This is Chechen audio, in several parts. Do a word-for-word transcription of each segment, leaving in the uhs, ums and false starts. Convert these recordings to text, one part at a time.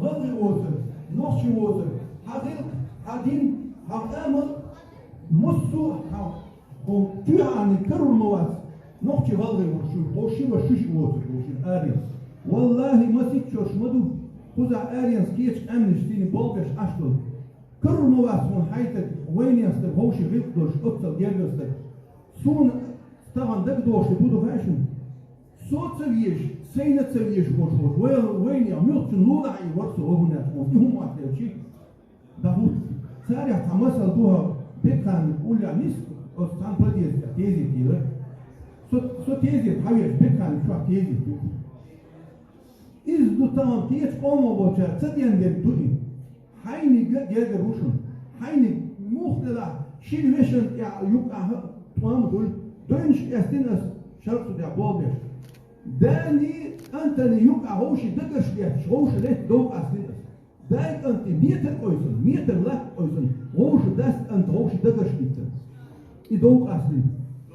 ГӀалгӀай воацар, нохчи воацар, хьа гӀиллакх, хьа дин, хьа къамаьл, массо а хьа, хьо туьйхьарниг карор ма вац, нохчи гӀалгӀай воацар, хьо ши ва шиш воацар, хьо ши аренца. Валлахьи, масийттаза ма ду, кхузахь аренца кеча къаьмнаш цӀийна болх беш Ӏаш долу. Карор ма вац хьуна хьайна стаг, вайнех стаг, вовшийн гӀиллакх долуш, оццул гергара стаг. Суна тахана дагадогӀуш бу ду хаьий шуна? Со ца везаш, сайна ца везаш волуш волу вай-, вайнех муьлххачун лулахь а вара со вахунаш, хьуна и хӀума аьлча, дӀахӀутту. Царех цхьа масал ду хьан, Бекхан уллехь нисса, оцу цхьана подъезде тезет йира. Со, со тезет хьан веш, Бекхан чохь тезет ю. Иза ду тахана кхечу къомах болчара ца дендерг ду и. Хьайниг а гергара ву шуна. Хьайниг муха делахь, шина вешина тӀехь юккъехь тӀом хуьлу, дойнаш къестина ас шаркъ цу тӀехь болх беш. Дани, кӀантани юккъехь вовшийн дагарш детташ, вовшийн летта дов къастина ас. Дай кӀанте метр къойсина, метр латта къойсина, вовшийн дас кӀанта вовшийн дагарш диттина. И дов къастина.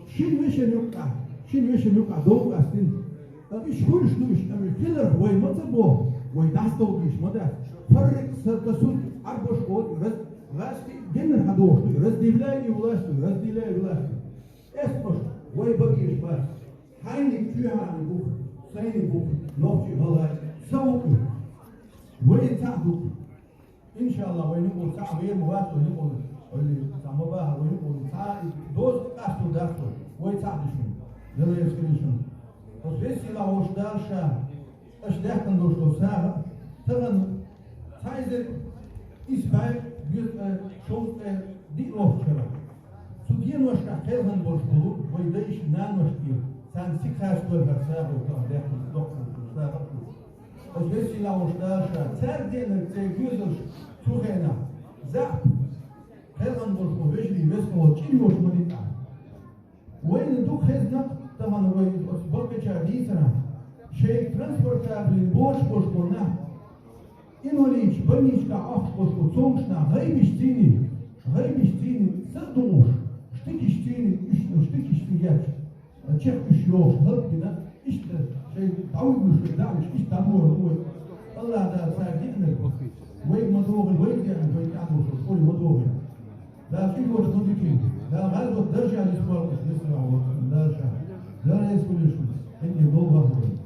Шина вешина юккъехь, шина вешина юккъехь дов къастина. Амма уьш хуьлуш ду уьш, амма хиларх вай ма ца боху, вай дӀасадовлуш ма дац. Фаррикъ са тасуд, Ӏарбоша олу, раз-, гӀазкхи геннара хьан дохуш ду, разделяй и власть, разделяй власть. Эс баш, вай багийш бац. Хьайниг чуьйхьарниг бу, сайниг бу, нохчий гӀалгӀай, сан ву. Вай цхьаъ ду. Иншалла, вай юкъара цхьаъ вер ма вац, вай юкъара, вай цхьаъ ма баха, вай юкъара цхьаъ, доза къасто дац вай, вай цхьаъ ду шуна, Дела реза хуьлда шуна. Оцу весийлахь волчу Дала ша, аша даьккхина долуш долу сагӀа, тахана цхьа эзар исс бӀе, шовзткъе диъ лоцучу хенахь. Цу деношкахь кхелхина болуш болу вай дайша, наноша тӀера, царна сиха хаза хир хӀара сагӀа, тахана даьккхина доккха долуш долу сагӀа а ду. Оцу весийлахь волчу Дала ша, цаьрга деанарг церан доьзалш цу хенахь, заьӀап, кхелхина болуш болу вежарий, весхо, чӀир йолуш ма дитахь. Вайна ду хезна, тахана вай оцу баккхийчара дийцарехь, шайн транспортабли боцуш болуш болу нах, инвалидаш, больничкахь Ӏохкуш болуш болу цомгуш нах, гӀайбиш цийний, гӀайбиш цийний, са а духуш, штыкиш цийний, уьш, штыкиш цигеташ. Чекх уьш йохуш хӀаллакдина, иштта шайн дӀавуьгуш вай даьӀахкаш, иштта дӀабохур бу вай. АллахӀ Дала цаьрга деанарг вайга ма дохийла, вайга деанарг вайна тӀехь долуш, вай ма дохийла. Дала чӀир йоцуш ма дитийла. Дала гӀазот даржехь нисбойла, нисбойла, Дала ша. Дала реза хуьлда шуна. ХӀинца болх бахара вай.